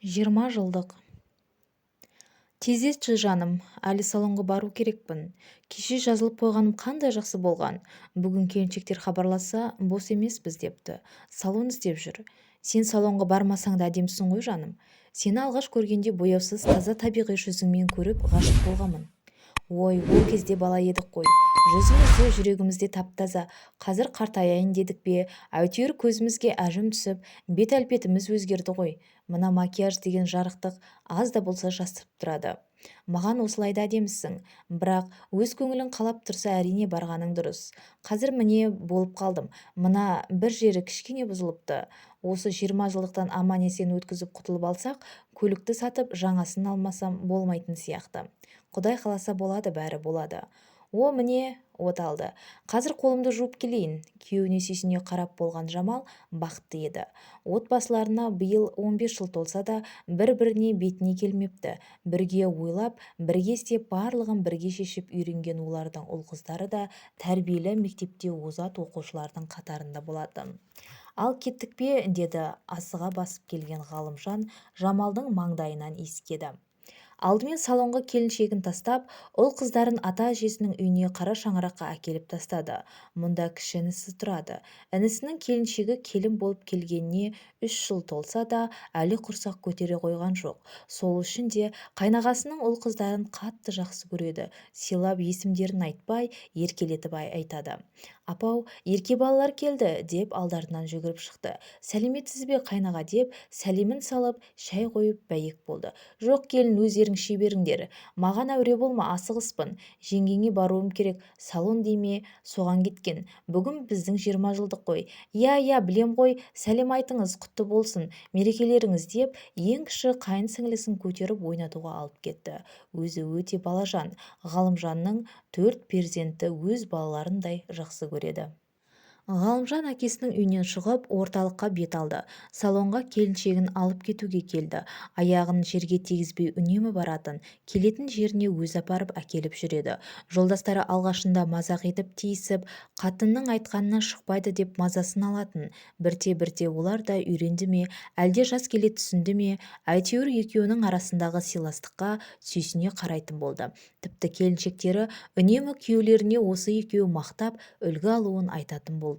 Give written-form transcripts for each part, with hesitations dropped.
20 жылдық. Тездетші, жаным, әлі салонға бару керекпін. Кеше жазылып қойғаным қандай жақсы болған. Бүгін келіншектер хабарласса, бос емеспіз депті. Салон іздеп жүр. Сен салонға бармасаң да әдемісің ғой, жаным. Сені алғаш көргенде бояусыз, таза табиғи жүзіңмен көріп ғашық болғанмын. Ой, ол кезде бала едік қой. Жүзіміз де, жүрегіміз де тап-таза. Қазір қартаяйын дедік пе, әйтеуір көзімізге әжім түсіп, бет әлпетіміз өзгерді ғой. Мына макияж деген жарықтық аз да болса жасырып тұрады. Маған осылай да әдемісің. Бірақ өз көңілің қалап тұрса, әрине, барғаның дұрыс. Қазір міне болып қалдым. Мына бір жері кішкене бұзылыпты. Осы 20 жылдықтан аман-есен өткізіп құтылып алсақ, көлікті сатып, жаңасын алмасам болмайтын сияқты. Құдай қаласа, болады, бәрі болады. О, міне, от алды. Қазір қолымды жуып келейін. Күйеуіне сүйсіне қарап болған Жамал бақытты еді. Отбасыларына биыл 15 жыл толса да, бір-біріне бетіне келмепті. Бірге ойлап, бірге істеп, барлығын бірге шешіп үйренген олардың ұл-қыздары да тәрбиелі, мектепте озат оқушылардың қатарында болатын. Ал кеттік пе, деді асыға басып келген Ғалымжан, Жамалдың маңдайынан иіскеді. Алдымен салонға келіншегін тастап, ұл-қыздарын ата-әжесінің үйіне қара шаңыраққа әкеліп тастады. Мұнда кіші інісі тұрады. Інісінің келіншегі келін болып келгеніне 3 жыл толса да, әлі құрсақ көтере қойған жоқ. Сол үшін де қайнағасының ұл-қыздарын қатты жақсы көреді, сыйлап есімдерін айтпай, еркелетіп айтады. Апау, ерке балалар келді, деп алдарынан жүгіріп шықты. Сәлеметсіз бе, қайнаға, деп сәлемін салып, шай қойып бәйек болды. Жоқ, келін, өздерің іше беріңдер. Маған әуре болма, асығыспын. Жеңгеңе баруым керек, салон дей ме, соған кеткен. Бүгін біздің 20 жылдық қой. Иә, иә, білем ғой, сәлем айтыңыз, құтты болсын, мерекелеріңіз, деп ең кіші қайын сіңлісін көтеріп ойнатуға алып кетті. Өзі өте балажан. Ғалымжанның 4 перзенті өз балаларындай жақсы көреді. Ғалымжан әкесінің үйінен шығып, орталыққа бет алды. Салонға келіншегін алып кетуге келді. Аяғын жерге тигізбей үнемі баратын, келетін жеріне өзі апарып әкеліп жүреді. Жолдастары алғашында мазақ етіп тиісіп, қатынның айтқанынан шықпайды деп мазасын алатын. Бірте-бірте олар да үйренді ме, әлде жас келе түсінді ме, әйтеуір екеуінің арасындағы сыйластыққа сүйсіне қарайтын болды. Тіпті келіншектері үнемі күйеулеріне осы екеуі мақтап, үлгі алуын айтатын болды.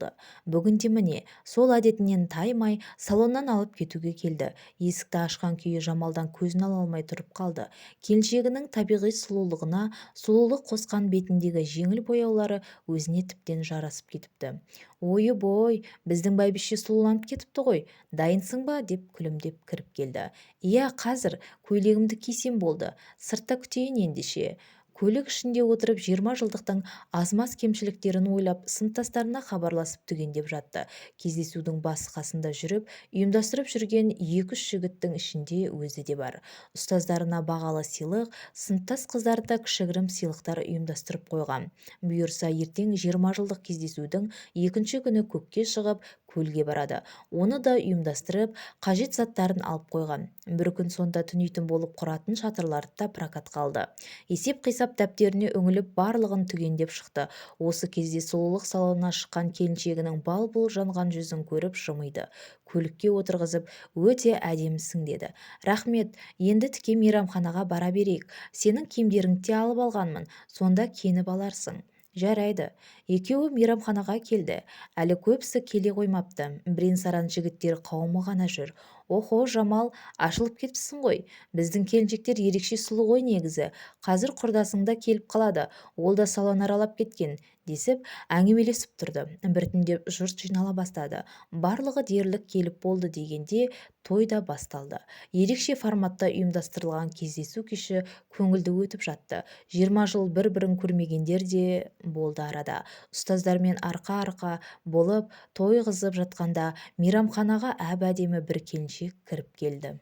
Бүгін де міне, сол әдетінен таймай салоннан алып кетуге келді. Есікті ашқан күйі Жамалдан көзін ала алмай тұрып қалды. Келіншегінің табиғи сұлулығына сұлулық қосқан бетіндегі жеңіл бояулары өзіне тіптен жарасып кетіпті. Ойы-бой, біздің бәйбіше сұлуланып кетіпті ғой, дайынсың ба, деп күлімдеп кіріп келді. Иә, қазір көйлегімді кисем болды, сыртта күтейін ендеше. Көлік ішінде отырып 20 жылдықтың аз-маз кемшіліктерін ойлап, сыныптастарына хабарласып түгендеп жатты. Кездесудің басы қасында жүріп, ұйымдастырып жүрген 2-3 жігіттің ішінде өзі де бар. Ұстаздарына бағалы сыйлық, сыныптас қыздарына кішігірім сыйлықтар ұйымдастырып қойған. Бұйырса, ертең 20 жылдық кездесудің екінші күні көкке шығып, көлге барады. Оны да ұйымдастырып, қажет заттарын алып қойған. Бір күн сонда түнейтін болып құратын шатырларды да прокатқа алды. Есеп-қисап дәптеріне үңіліп, барлығын түгендеп шықты. Осы кезде сұлулық салонына шыққан келіншегінің бал-бұл жанған жүзін көріп жымиды. Көлікке отырғызып, өте әдемісің деді. Рахмет, енді тіке мейрамханаға бара берейік. Сенің киімдеріңді де алып алғанмын, сонда киініп аларсың. Жарайды. Екеуі мейрамханаға келді. Әлі көбісі келе қоймапты. Бірен-саран жігіттер қауымы ғана жүр. Охо, Жамал, ашылып кетіпсің ғой. Біздің келіншектер ерекше сұлу ғой негізі. Қазір құрдасың да келіп қалады. Ол да салон аралап кеткен, десіп, әңгімелесіп тұрды. Біртіндеп жұрт жинала бастады. Барлығы дерлік келіп болды дегенде той да басталды. Ерекше форматта ұйымдастырылған кездесу кеші көңілді өтіп жатты. 20 жыл бір-бірін көрмегендер де болды арада. Ұстаздармен арқа-арқа болып, той қызып жатқанда мейрамханаға әп-әдемі бір келіншек кіріп келді.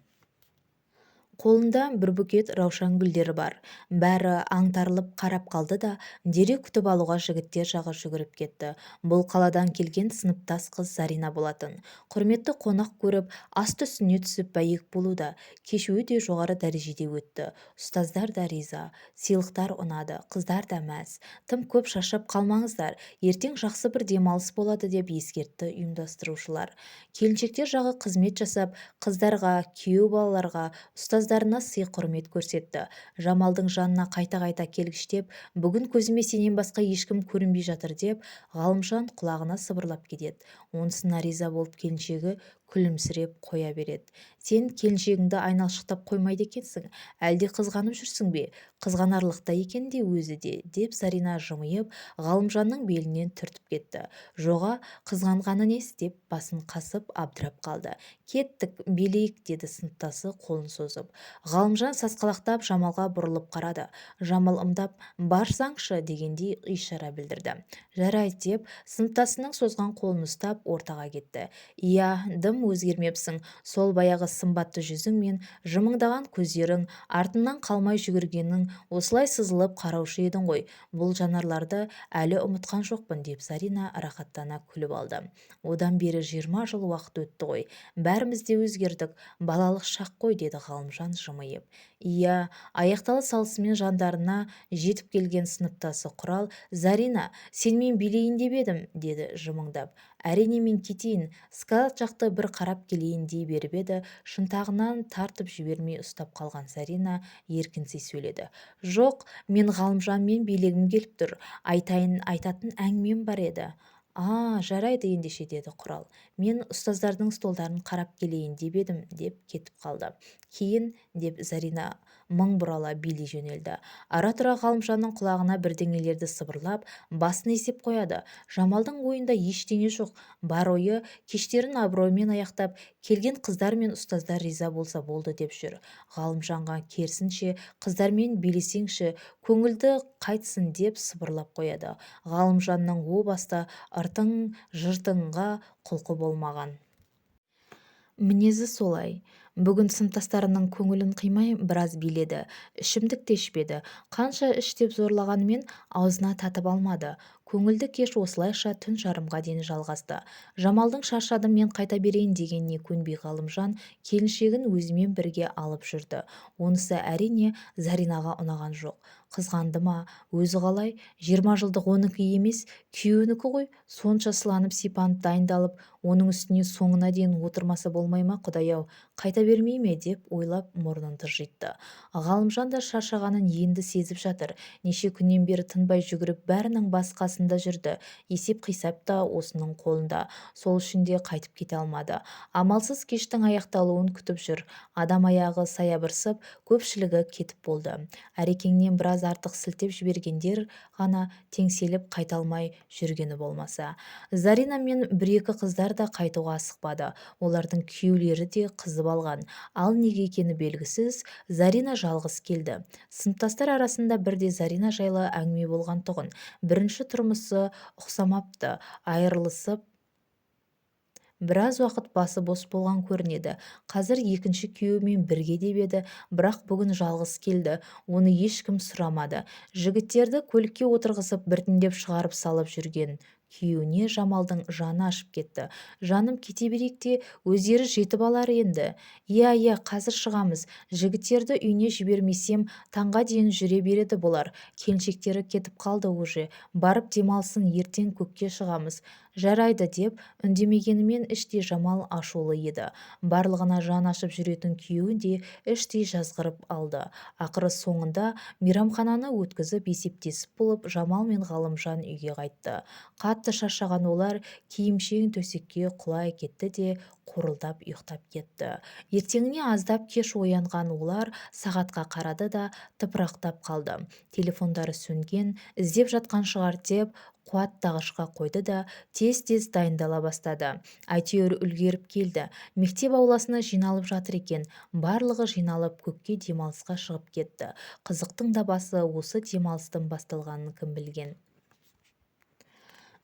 Қолында бір букет раушан гүлдері бар. Бәрі аңтарылып қарап қалды да, дереу күтіп алуға жігіттер жағы жүгіріп кетті. Бұл қаладан келген сыныптас қыз Зарина болатын. Құрметті қонақ көріп, асты үстіне түсіп бәйек болуда. Кеш өте жоғары дәрежеде өтті. Ұстаздар да риза. Сыйлықтар ұнады, қыздар да мәз. Тым көп шаршап қалмаңыздар, ертең жақсы бір демалыс болады деп ескертті ұйымдастырушылар. Келіншектер жағы қызмет жасап, қыздарға, күйеу балаларға, ұстаздарына сый-құрмет көрсетті. Жамалдың жанына қайта-қайта келгіштеп, бүгін көзіме сенен басқа ешкім көрінбей жатыр деп, Ғалымжан құлағына сыбырлап кетеді. Онысына риза болып келіншегі күлімсіреп қоя береді. Сен келіншегіңді айналшықтап қоймайды екенсің, әлде қызғанып жүрсің бе? Қызғанарлықтай екен де өзі де, деп Зарина жымиып, Ғалымжанның белінен түртіп кетті. Жоға, қызғанғаны несі деп басын қасып абдырап қалды. Кеттік, билейік, деді сыныптасы қолын созып. Ғалымжан сасқалақтап Жамалға бұрылып қарады. Жамал ымдап, барсаңшы дегендей ишара білдірді. Жарайды деп, сыныптасының созған қолын ұстап ортаға кетті. Иә, дым өзгермепсің, сол баяғы сымбатты жүзің мен жымыңдаған көздерің, артынан қалмай жүгіргенің, осылай сызылып қараушы едің ғой. Бұл жанарларды әлі ұмытқан жоқпын, деп Зарина рахаттана күліп алды. Одан бері 20 жыл уақыт өтті ғой. Бәріміз де өзгердік, балалық шақ қой, деді Ғалымжан жымиып. Иә, аяқтала салысымен жандарына жетіп келген сыныптасы Құрал, Зарина, сенімен билейін деп едім, деді жымыңдап. Әрине мен кетейін, склад жақты бір қарап келейін дей беріп еді, шынтағынан тартып жібермей ұстап қалған Зарина еркінси сөйледі. Жоқ, мен Ғалымжанмен билегім келіп тұр, айтайын айтатын әңгімем бар еді. А, жарайды ендеше, деді Құрал. Мен ұстаздардың столдарын қарап келейін деп едім, деп кетіп қалды. Кейін, деп Зарина мың бұрала билей жөнелді. Ара-тұра Ғалымжанның құлағына бірдеңелерді сыбырлап, басын изеп қояды. Жамалдың ойында ештеңе жоқ. Бар ойы кештерін абыроймен аяқтап, келген қыздар мен ұстаздар риза болса болды деп жүр. Ғалымжанға керісінше, қыздармен билесеңші, көңілді қайтсын деп сыбырлап қояды. Ғалымжанның о баста ыртың-жыртыңға құлқы болмаған. Мінезі солай. Бүгін сыныптастарының көңілін қимай біраз биледі. Ішімдік те ішпеді. Қанша іш деп зорлағанымен аузына татып алмады. Көңілді кеш осылайша түн жарымға дейін жалғасты. Жамалдың шаршадым мен қайта берейін дегеніне көнбей Ғалымжан келіншегін өзімен бірге алып жүрді. Онысы әрине Заринаға ұнаған жоқ. Қызғанды ма, өзі қалай, 20 жылдық оныкі емес, күйеуінікі ғой, сонша сыланып сипанып дайындалып, оның үстіне соңына дейін отырмаса болмай ма, құдай-ау, қайта бермей ме деп ойлап мұрнын тыржитты. Ғалымжан да шаршағанын енді сезіп жатыр. Неше күннен бері тынбай жүгіріп, бәрінің бас қасында жүрді. Есеп-қисап та осының қолында. Сол үшін де қайтып кете алмады. Амалсыз кештің аяқталуын күтіп жүр. Адам аяғы саябырсып, көпшілігі кетіп болды. Әрекеңнен біраз артық сілтеп жібергендер ғана теңселіп қайта алмай жүргені болмаса. Зарина мен бір-екі қыздар да қайтуға асықпады. Олардың күйеулері де қызып алған. Ал неге екені белгісіз, Зарина жалғыз келді. Сыныптастар арасында бірде Зарина жайлы әңгіме болған тұғын. Бірінші тұрмысы ұқсамапты, айырылысып, біраз уақыт басы бос болған көрінеді. Қазір екінші күйеуімен бірге деп еді, бірақ бүгін жалғыз келді. Оны ешкім сұрамады. Жігіттерді көлікке отырғызып, біртіндеп шығарып салып жүрген күйеуіне Жамалдың жаны ашып кетті. Жаным кете берейік те, өздері жетіп алар енді. Иә, иә, қазір шығамыз. Жігіттерді үйіне жібермесем, таңға дейін жүре береді бұлар. Келіншектері кетіп қалды уже. Барып демалсын, ертең көкке шығамыз. Жарайды деп, үндемегенімен іштей Жамал ашулы еді. Барлығына жан ашып жүретін күйеуін де іштей жазғырып алды. Ақыры соңында мейрамхананы өткізіп, есептесіп болып, Жамал мен Ғалымжан үйге қайтты. Қатты шаршаған олар киімшең төсекке құлай кетті де қорылдап ұйықтап кетті. Ертеңіне аздап кеш оянған олар сағатқа қарады да тыпырақтап қалды. Телефондары сөнген, іздеп жатқан шығар деп қуаттағышқа қойды да тез-тез дайындала бастады. Әйтеуір үлгеріп келді. Мектеп ауласына жиналып жатыр екен. Барлығы жиналып көкке демалысқа шығып кетті. Қызықтың да басы осы демалыстың басталғанын кім білген.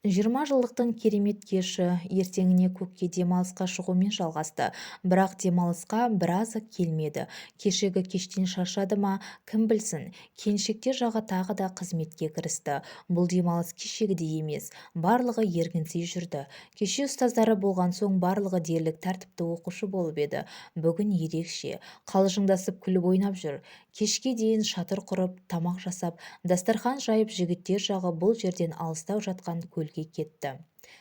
20 жылдықтың керемет кеші ертеңіне көкке демалысқа шығумен жалғасты. Бірақ демалысқа біразы келмеді. Кешегі кештен шаршады ма, кім білсін. Келіншектер жағы тағы да қызметке кірісті. Бұл демалыс кешегідей емес. Барлығы еркінси жүрді. Кеше ұстаздары болған соң барлығы дерлік тәртіпті оқушы болып еді. Бүгін ерекше. Қалжыңдасып күліп ойнап жүр. Кешке дейін шатыр құрып, тамақ жасап, дастархан жайып жігіттер жағы бұл жерден алыстау жатқан көлге кетті.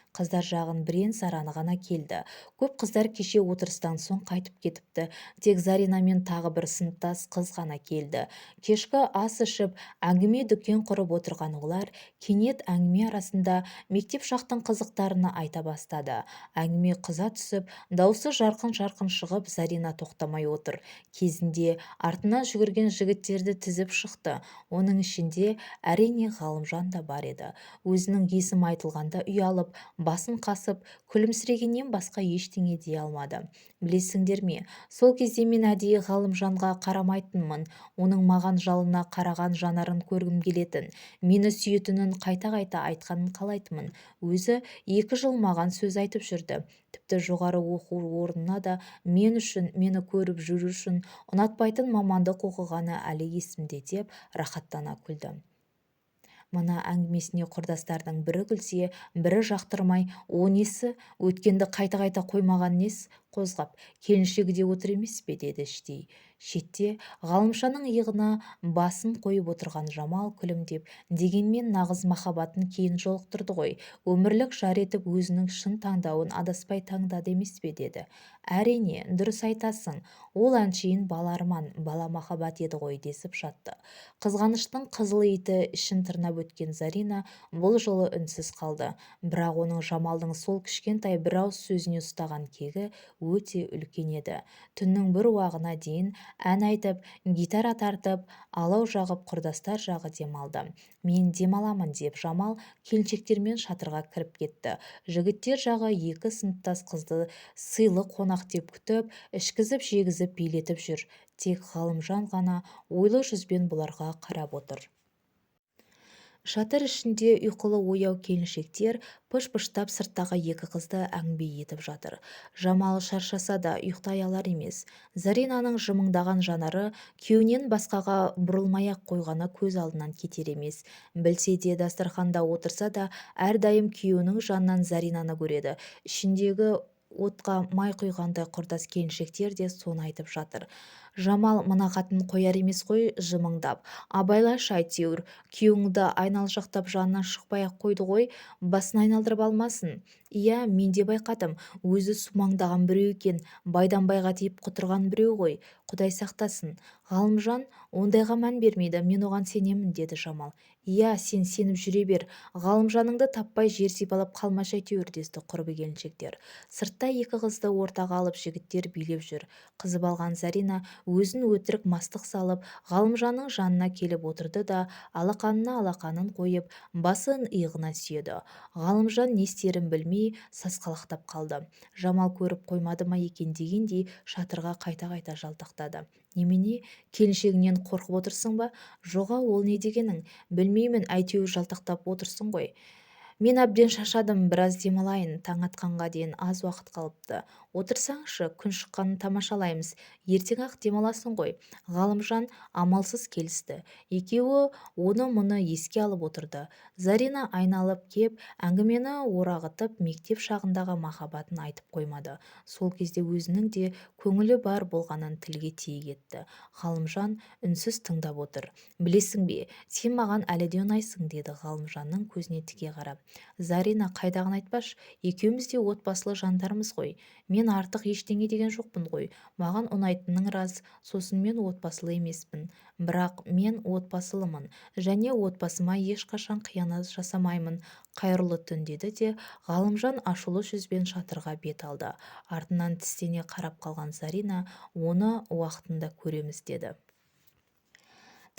Қыздар жағын бірен-сараны ғана келді. Көп қыздар кеше отырыстан соң қайтып кетіпті. Тек Зарина мен тағы бір сыныптас қыз ғана келді. Кешкі ас ішіп, әңгіме-дүкен құрып отырған олар кенет әңгіме арасында мектеп шақтың қызықтарын айта бастады. Әңгіме қыза түсіп, даусы жарқын-жарқын шығып, Зарина тоқтамай отыр. Кезінде артынан жүгірген жігіттерді тізіп шықты. Оның ішінде, әрине, Ғалымжан да бар еді. Өзінің есімі айтылғанда ұялып, басын қасып, күлімсірегеннен басқа ештеңе дей алмады. Білесіңдер ме, сол кезде мен әдейі Ғалымжанға қарамайтынмын. Оның маған жалына қараған жанарын көргім келетін. Мені сүйетінін қайта-қайта айтқанын қалайтынмын. Өзі 2 жыл маған сөз айтып жүрді. Тіпті жоғары оқу орнына да мен үшін, мені көріп жүру үшін ұнатпайтын мамандық оқығаны әлі есімде деп рахаттана күлді. Мына әңгімесіне құрдастардың бірі күлсе, бірі жақтырмай, о несі, өткенді қайта-қайта қоймаған нес қозғап, келіншегі де отыр емес пе деді іштей. Шетте Ғалымшаның иығына басын қойып отырған Жамал күлімдеп, дегенмен нағыз махаббатын кейін жолықтырды ғой, өмірлік жар етіп өзінің шын таңдауын адаспай таңдады емес пе деді. Әрине, дұрыс айтасың, ол әншейін бала арман, бала махаббат еді ғой десіп жатты. Қызғаныштың қызыл иті ішін тырнап өткен Зарина бұл жолы үнсіз қалды. Бірақ оның Жамалдың сол кішкентай бір ауыз сөзіне ұстаған кегі өте үлкен еді. Түннің бір уағына дейін ән айтып, гитара тартып, алау жағып құрдастар жағы демалды. Мен демаламын деп Жамал келіншектермен шатырға кіріп кетті. Жігіттер жағы екі сыныптас қызды сыйлы қонақ деп күтіп, ішкізіп, жегізіп, билетіп жүр. Тек Ғалымжан ғана ойлы жүзбен бұларға қарап отыр. Шатыр ішінде ұйқылы-ояу келіншектер пыш-пыштап сырттағы екі қызды әңгіме етіп жатыр. Жамал шаршаса да ұйықтай алар емес. Заринаның жымыңдаған жанары күйеуінен басқаға бұрылмай-ақ қойғаны көз алдынан кетер емес. Білсе де дастарханда отырса да әрдайым күйеуінің жанынан Заринаны көреді. Ішіндегі отқа май құйғандай құрдас келіншектер де соны айтып жатыр. Жамал мына қатын қояр емес қой жымыңдап. Абайлашы әйтеуір, күйеуіңді айналшақтап жанынан шықпай-ақ қойды ғой, басын айналдырып алмасын. Иә, мен де байқадым, өзі сумаңдаған біреу екен, байдан байға тиіп құтырған біреу ғой, Құдай сақтасын. Ғалымжан ондайға мән бермейді, мен оған сенемін, деді Жамал. Иә, сен сеніп жүре бер, Ғалымжаныңды таппай жер сипалап қалмашы әйтеуір, десті құрбы келіншектер. Сыртта екі қызды ортаға алып жігіттер билеп жүр. Қызып алған Зарина өзін өтірік мастық салып, Ғалымжанның жанына келіп отырды да, алақанына алақанын қойып, басын иығына сүйеді. Ғалымжан не істерін білмей сасқалақтап қалды. Жамал көріп қоймады ма екен дегендей шатырға қайта-қайта жалтақтады. Немене, келіншегіңнен қорқып отырсың ба? Жоға, ол не дегенің? Білмеймін, әйтеуір жалтақтап отырсың ғой. Мен әбден шаршадым, біраз демалайын, таң атқанға дейін аз уақыт қалыпты. Отырсаңшы, күн шыққанын тамашалаймыз, ертең-ақ демаласың ғой. Ғалымжан амалсыз келісті. Екеуі оны-мұны еске алып отырды. Зарина айналып кеп, әңгімені орағытып, мектеп шағындағы махаббатын айтып қоймады. Сол кезде өзінің де көңілі бар болғанын тілге тиек етті. Ғалымжан үнсіз тыңдап отыр. Білесің бе, сен маған әлі де ұнайсың, деді Ғалымжанның көзіне тіке қарап. Зарина, қайдағыны айтпашы, екеуміз де отбасылы жандармыз ғой. Мен артық ештеңе деген жоқпын ғой. Маған ұнайтының рас, сосын мен отбасылы емеспін. Бірақ мен отбасылымын және отбасыма ешқашан қиянат жасамаймын. Қайырлы түн, деді де Ғалымжан ашулы жүзбен шатырға бет алды. Артынан тістене қарап қалған Зарина, оны уақытында көреміз, деді.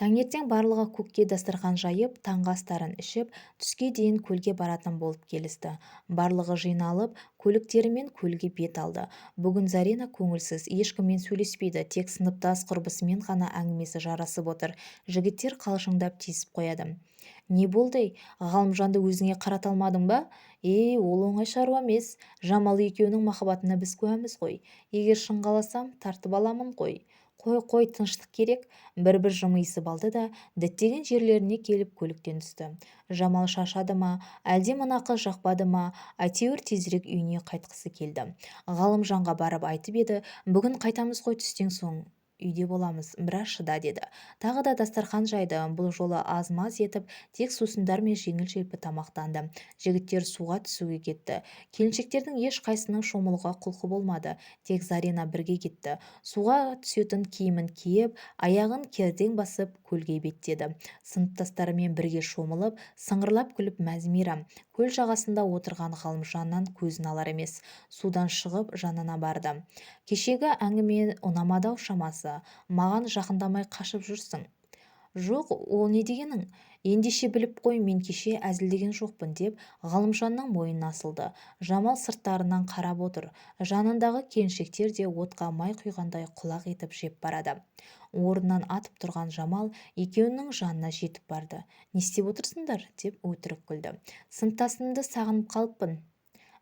Таңертең барлығы көкке дастархан жайып, таңғы астарын ішіп, түске дейін көлге баратын болып келісті. Барлығы жиналып, көліктерімен көлге бет алды. Бүгін Зарина көңілсіз, ешкіммен сөйлеспейді, тек сыныптас құрбысымен ғана әңгімесі жарасып отыр. Жігіттер қалжыңдап тиісіп қояды. Не болды ей, Ғалымжанды өзіңе қарата алмадың ба? Е, ол оңай шаруа емес. Жамал екеуінің махаббатына біз куәміз ғой. Егер шын қаласам, тартып аламын ғой. Қой, қой, тыныштық керек. Бір-бір жымиысып алды да, діттеген жерлеріне келіп көліктен түсті. Жамал шаршады ма, әлде мына қыз жақпады ма, әйтеуір тезірек үйіне қайтқысы келді. Ғалымжанға барып айтып еді, бүгін қайтамыз ғой, түстен соң үйде боламыз, біраз шыда деді. Тағы да дастархан жайды, бұл жолы аз-маз етіп, тек сусындар мен жеңіл-желпі тамақтанды. Жігіттер суға түсуге кетті. Келіншектердің ешқайсысының шомылуға құлқы болмады, тек Зарина бірге кетті. Суға түсетін киімін киіп, аяғын кердең басып, көлге беттеді. Сыныптастарымен бірге шомылып, сыңғырлап күліп мәз-мейрам. Көл жағасында отырған Ғалымжаннан көзін алар емес. Судан шығып, жанына барды. Кешегі әңгіме ұнамады-ау шамасы. Маған жақындамай қашып жүрсің. Жоқ, ол не дегенің? Ендеше біліп қой, мен кеше әзілдеген жоқпын, деп Ғалымжанның мойнына асылды. Жамал сырттарынан қарап отыр. Жанындағы келіншектер де отқа май құйғандай құлақ етіп жеп барады. Орнынан атып тұрған Жамал екеуінің жанына жетіп барды. Не істеп отырсыңдар? Деп өтірік күлді. Сыныптасымды сағынып қалыппын.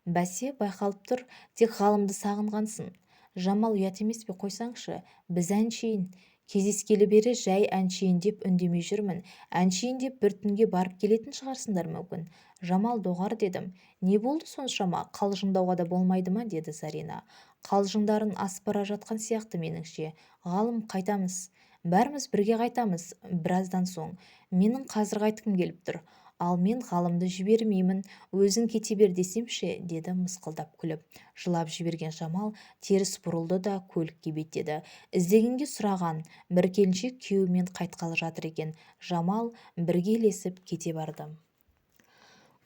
Бәсе, байқалып тұр, тек Ғалымды сағынғансың. Жамал, ұят емес пе, қойсаңшы, біз әншейін. Кездескелі бері жай әншейін деп үндемей жүрмін. Әншейін деп бір түнге барып келетін шығарсыңдар мүмкін. Жамал, доғар дедім. Не болды соншама, қалжыңдауға да болмайды ма, деді Зарина. Қалжыңдарын асып бара жатқан сияқты меніңше. Ғалым, қайтамыз. Бәріміз бірге қайтамыз, біраздан соң. Менің қазір қайтқым келіп тұр. Ал мен Ғалымды жібермеймін, өзің кете бер десемше, деді мысқылдап күліп. Жылап жіберген Жамал теріс бұрылды да көлікке беттеді. Іздегенге сұраған, бір келіншек күйеуімен қайтқалы жатыр екен. Жамал бірге ілесіп кете барды.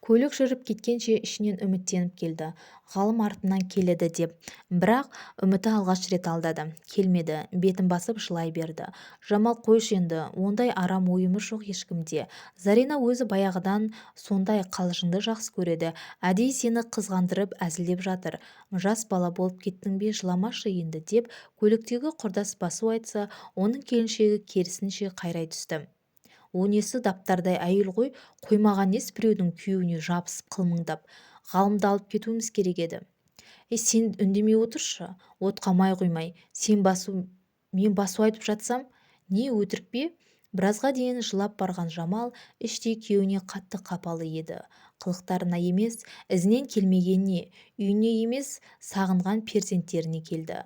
Көлік жүріп кеткенше ішінен үміттеніп келді. Ғалым артынан келеді деп. Бірақ үміті алғаш рет алдады. Келмеді, бетін басып жылай берді. Жамал, қойшы енді, ондай арам ойымыз жоқ ешкімде. Зарина өзі баяғыдан сондай қалжыңды жақсы көреді. Әдейі сені қызғандырып әзілдеп жатыр. Жас бала болып кеттің бе, жыламашы енді, деп көліктегі құрдас басу айтса, оның келіншегі керісінше қайрай түсті. Онесі даптардай әйел ғой, қоймаған нес біреудің күйеуіне жабысып қылмыңдап. Ғалымды алып кетуіміз керек еді. Е, сен үндемей отыршы, отқа май құймай, сен басу, мен басу айтып жатсам, не өтірік пе? Біразға дейін жылап барған Жамал іштей күйеуіне қатты қапалы еді. Қылықтарына емес, ізінен келмегеніне, үйіне емес, сағынған перзенттеріне келді.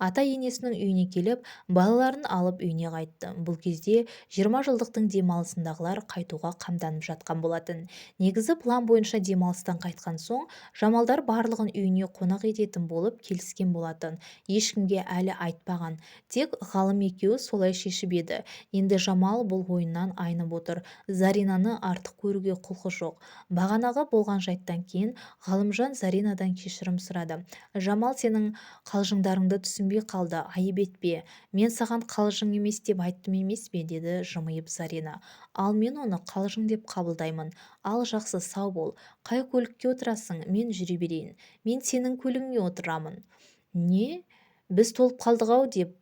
Ата-енесінің үйіне келіп, балаларын алып үйіне қайтты. Бұл кезде 20 жылдықтың демалысындағылар қайтуға қамданып жатқан болатын. Негізі план бойынша демалыстан қайтқан соң, Жамалдар барлығын үйіне қонақ ететін болып келіскен болатын. Ешкімге әлі айтпаған. Тек Ғалым екеуі солай шешіп еді. Енді Жамал бұл ойынан айнып отыр. Заринаны артық көруге құлқы жоқ. Бағанағы болған жайттан кейін Ғалымжан Заринадан кешірім сұрады. Жамал, сенің қалжыңдарыңды түсінбей қалды, айып етпе. Мен саған қалжың емес деп айттым емес пе, деді жымиып Зарина. Ал мен оны қалжың деп қабылдаймын. Ал жақсы, сау бол. Қай көлікке отырасың, мен жүре берейін. Мен сенің көлігіңе отырамын. Не? Біз толып қалдық-ау деп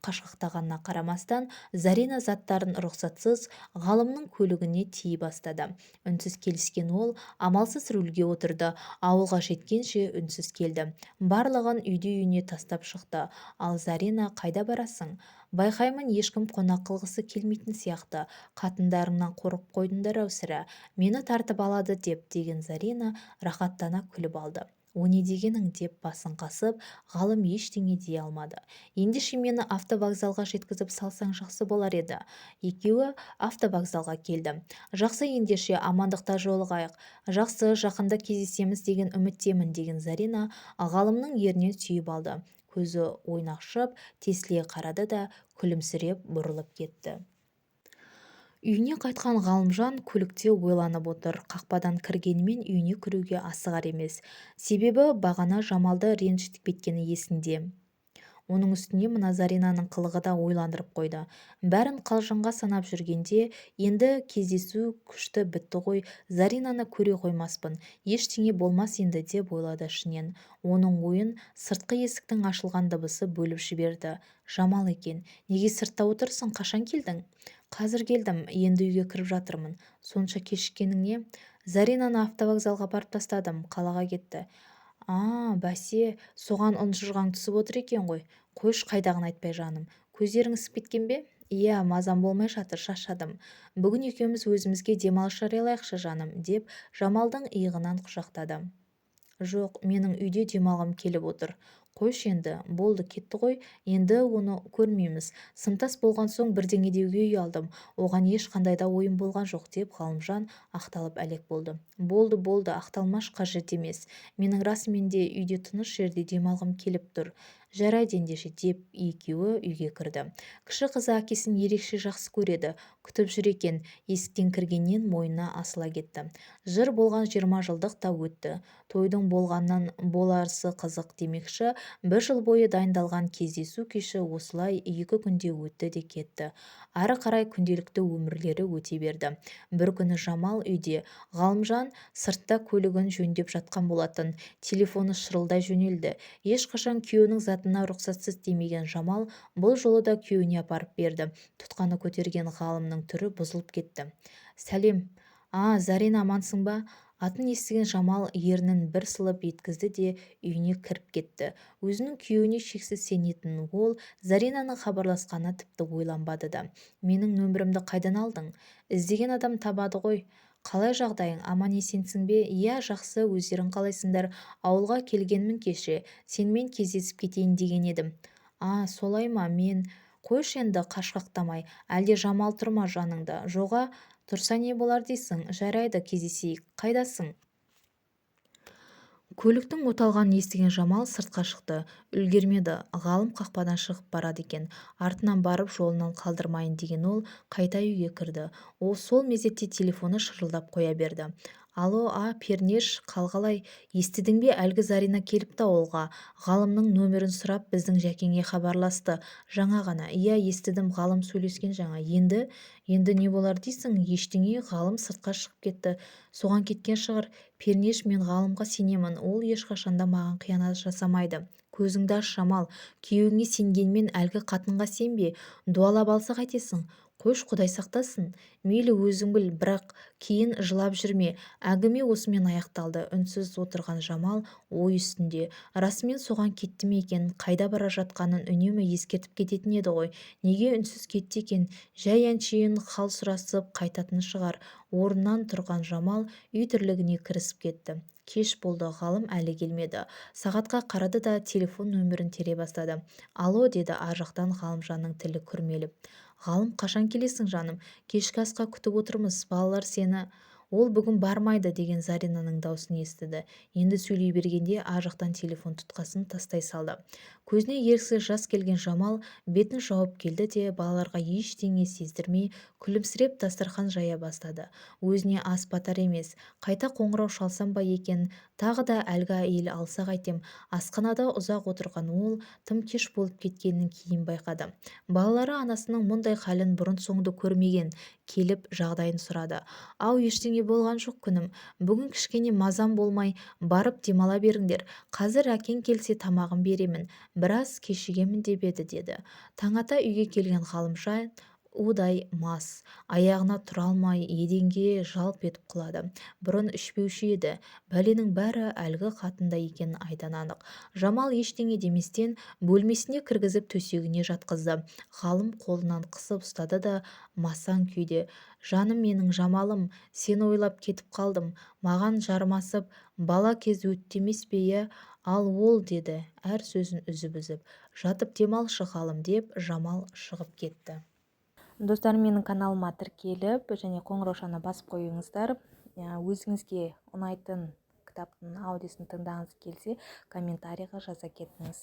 қашқақтағанына қарамастан, Зарина заттарын рұқсатсыз Ғалымның көлігіне тие бастады. Үнсіз келіскен ол амалсыз рульге отырды. Ауылға жеткенше үнсіз келді. Барлығын үйде үйіне тастап шықты. Ал Зарина, қайда барасың? Байқаймын, ешкім қонақ қылғысы келмейтін сияқты. Қатындарыңнан қорқып қойдыңдар-ау сірә. Мені тартып алады деп, деген Зарина рахаттана күліп алды. О не дегенің, деп басын қасып, Ғалым ештеңе дей алмады. Ендеше мені автовокзалға жеткізіп салсаң жақсы болар еді. Екеуі автовокзалға келді. Жақсы, ендеше амандықта жолығайық. Жақсы, жақында кездесеміз деген үміттемін, деген Зарина Ғалымның ернінен сүйіп алды. Көзі ойнақшып, тесіле қарады да күлімсіреп бұрылып кетті. Үйіне қайтқан Ғалымжан көлікте ойланып отыр. Қақпадан кіргенімен үйіне кіруге асығар емес. Себебі бағана Жамалды ренжітіп кеткені есінде. Оның үстіне мына Заринаның қылығы да ойландырып қойды. Бәрін қалжыңға санап жүргенде, енді кездесу күшті бітті ғой, Заринаны көре қоймаспын, ештеңе болмас енді деп ойлады ішінен. Оның ойын сыртқы есіктің ашылған дыбысы бөліп жіберді. Жамал екен, неге сыртта отырсың, қашан келдің? Қазір келдім, енді үйге кіріп жатырмын. Сонша кешіккенің не? Заринаны автовокзалға апарып тастадым, қалаға кетті. А, бәсе, соған ұнжырғаң түсіп отыр екен ғой. Қойшы қайдағыны айтпай жаным. Көздерің ісіп кеткен бе? Иә, мазам болмай жатыр, шаршадым. Бүгін екеуміз өзімізге демалыс жариялайықшы жаным, деп Жамалдың иығынан құшақтады. Жоқ, менің үйде демалғым келіп отыр. Қойшы енді, болды кетті ғой, енді оны көрмейміз. Сымтас болған соң бірдеңе деуге ұялдым. Оған ешқандай да ойым болған жоқ, деп Ғалымжан ақталып әлек болды. Болды, болды, ақталмаш, қажет емес. Менің расымен де үйде тыныш жерде демалғым келіп тұр. Жарайды ендеше, деп екеуі үйге кірді. Кіші қызы әкесін ерекше жақсы көреді, күтіп жүр екен, есіктен кіргеннен мойнына асыла кетті. Жыр болған 20 жылдық та өтті. Тойдың болғаннан боларсы қызық демекші, бір жыл бойы дайындалған кездесу кеші осылай 2 күнде өтті де кетті. Ары қарай күнделікті өмірлері өте берді. Бір күні Жамал үйде, Ғалымжан сыртта көлігін жөндеп жатқан болатын. Телефоны шырылдай жөнелді. Ешқашан күйеуінің затына рұқсатсыз тимеген Жамал бұл жолы да күйеуіне апарып берді. Тұтқаны көтерген Ғалымның түрі бұзылып кетті. Сәлем. А, Зарина, амансың ба? Атын естіген Жамал ернін бір сылып еткізді де үйіне кіріп кетті. Өзінің күйеуіне шексіз сенетін ол Заринаның хабарласқанына тіпті ойланбады да. Менің нөмірімді қайдан алдың? Іздеген адам табады ғой. Қалай жағдайың, аман есенсің бе? Иә, жақсы, өздерің қалайсыңдар? Ауылға келгенмін кеше, сенімен кездесіп кетейін деген едім. А, солай ма, мен... Қойшы енді қашқақтамай, әлде Жамал тұр ма жаныңда? Жоға, тұрса не болар дейсің? Жарайды, кездесейік. Қайдасың? Көліктің оталғанын естіген Жамал сыртқа шықты. Үлгермеді, Ғалым қақпадан шығып барады екен. Артынан барып жолынан қалдырмайын деген ол қайта үйге кірді. О, сол мезетте телефоны шырылдап қоя берді. Алло, а, Пернеш, қал қалай? Естідің бе, әлгі Зарина келіпті ауылға. Ғалымның нөмірін сұрап біздің Жәкеңе хабарласты. Жаңа ғана. Иә, естідім, Ғалым сөйлескен жаңа. Енді, енді не болар дейсің? Ештеңе, Ғалым сыртқа шығып кетті. Соған кеткен шығар. Пернеш, мен Ғалымға сенемін. Ол ешқашанда маған қиянат жасамайды. Көзіңді аш, Жамал. Күйеуіңе сенгенмен әлгі қатынға сенбе. Дуалап алса қайтесің? Қойш, Құдай сақтасын. Мейлі өзің біл, бірақ кейін жылап жүрме. Әңгіме осымен аяқталды. Үнсіз отырған Жамал ой үстінде. Расымен соған кетті ме екен? Қайда бара жатқанын үнемі ескертіп кететін еді ғой. Неге үнсіз кетті екен? Жай әншейін хал сұрасып қайтатын шығар. Орнынан тұрған Жамал үй тірлігіне кірісіп кетті. Кеш болды, Ғалым әлі келмеді. Сағатқа қарады да телефон нөмірін тере бастады. Алло, деді ар жақтан Ғалымжанның тілі күрмеліп. Ғалым, қашан келесің жаным? Кешкі асқа күтіп отырмыз, балалар сені... Ол бүгін бармайды деген Заринаның даусын естіді. Енді сөйлей бергенде ар жақтан телефон тұтқасын тастай салды. Көзіне еріксіз жас келген Жамал бетін жауып келді де балаларға ештеңе сездірмей күлімсіреп дастархан жая бастады. Өзіне ас батар емес. Қайта қоңырау шалсам ба екен, тағы да әлгі әйел алса қайтем. Асханада ұзақ отырған ол тым кеш болып кеткенін кейін байқады. Балалары анасының мұндай халін бұрын-соңды көрмеген, келіп жағдайын сұрады. Ау, ештеңе болған жоқ күнім. Бүгін кішкене мазам болмай, барып демала беріңдер. Қазір әкең келсе тамағын беремін. Біраз кешігемін деп еді, деді. Таң ата үйге келген Ғалымжан удай мас, аяғына тұра алмай еденге жалп етіп құлады. Бұрын ішпеуші еді. Бәленің бәрі әлгі қатында екенін айдан анық. Жамал ештеңе деместен бөлмесіне кіргізіп төсегіне жатқызды. Ғалым қолынан қысып ұстады да масаң күйде: «Жаным менің Жамалым, сені ойлап кетіп қалдым. Маған жармасып, бала кез өтті емес пе, иә? Ал ол, деді әр сөзін үзіп-үзіп. Жатып демалшы, Ғалым, деп Жамал шығып кетті. Достар, менің каналыма тіркеліп және қоңыраушаны басып қойыңыздар. Өзіңізге ұнайтын кітаптың аудиосын тыңдағыңыз келсе, комментарийға жаза кетіңіз.